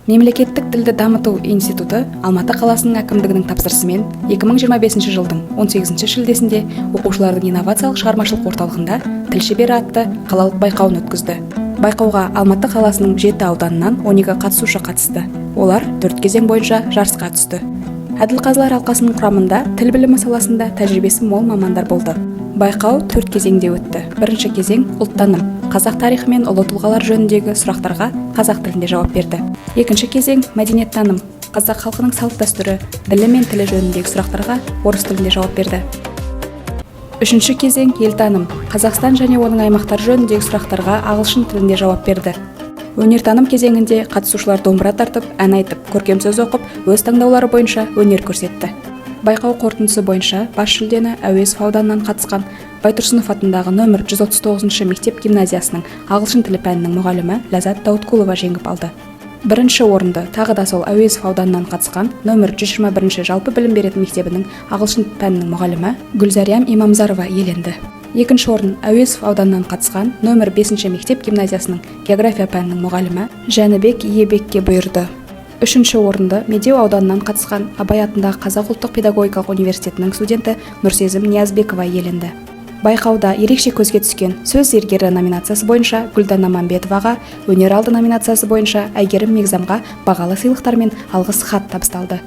Мемлекеттік тілді дамыту институты Алматы қаласының әкімдігінің тапсырысымен 2025 жылдың 18 шілдесінде оқушылардың инновациялық шығармашылық орталығында «Тіл шебері» атты қалалық байқауын өткізді. Байқауға Алматы қаласының жеті ауданынан 12 қатысушы қатысты. Олар төрт кезең бойынша жарысқа түсті. Әділқазылар алқасының құрамында тіл білімі саласында тәжірибесі мол мамандар болды. Байқау төрт кезеңде өтті. Бірінші кезең – ұлттаным, қазақ тарихы мен ұлы тұлғалар жөніндегі сұрақтарға қазақ тілінде жауап берді. Екінші кезең – мәдениеттаным, қазақ халқының салт дәстүрі, ділі мен тілі жөніндегі сұрақтарға орыс тілінде жауап берді. Үшінші кезең – елтаным, Қазақстан және оның аймақтары жөніндегі сұрақтарға ағылшын тілінде жауап берді. Өнертаным кезеңінде қатысушылар домбыра тартып, ән айтып, көркем сөз оқып, өз таңдаулары бойынша өнер көрсетті. Байқау қорытындысы бойынша бас жүлдені Әуезов ауданынан қатысқан Байтұрсынов атындағы нөмір 139 мектеп гимназиясының ағылшын тілі пәнінің мұғалімі Ләззат Дауыткулова жеңіп алды. Бірінші орынды тағы да сол Әуезов ауданынан қатысқан нөмір 121 жалпы білім беретін мектебінің ағылшын пәнінің мұғалімі Гүлзәриям Имамзарова иеленді. Екінші орын Әуезов ауданынан қатысқан нөмір 5 мектеп гимназиясының география пәнінің мұғалімі Жәнібек Иебекке бұйырды. Үшінші орынды Медеу ауданынан қатысқан Абай атындағы Қазақ ұлттық педагогикалық университетінің студенті Нұрсезім Ниязбекова иеленді. Байқауда ерекше көзге түскен «Сөз зергері» номинациясы бойынша Гүлдана Мамбетоваға, «Өнер алды» номинациясы бойынша Әйгерім Мегзамға бағалы сыйлықтар мен алғыс хат табысталды.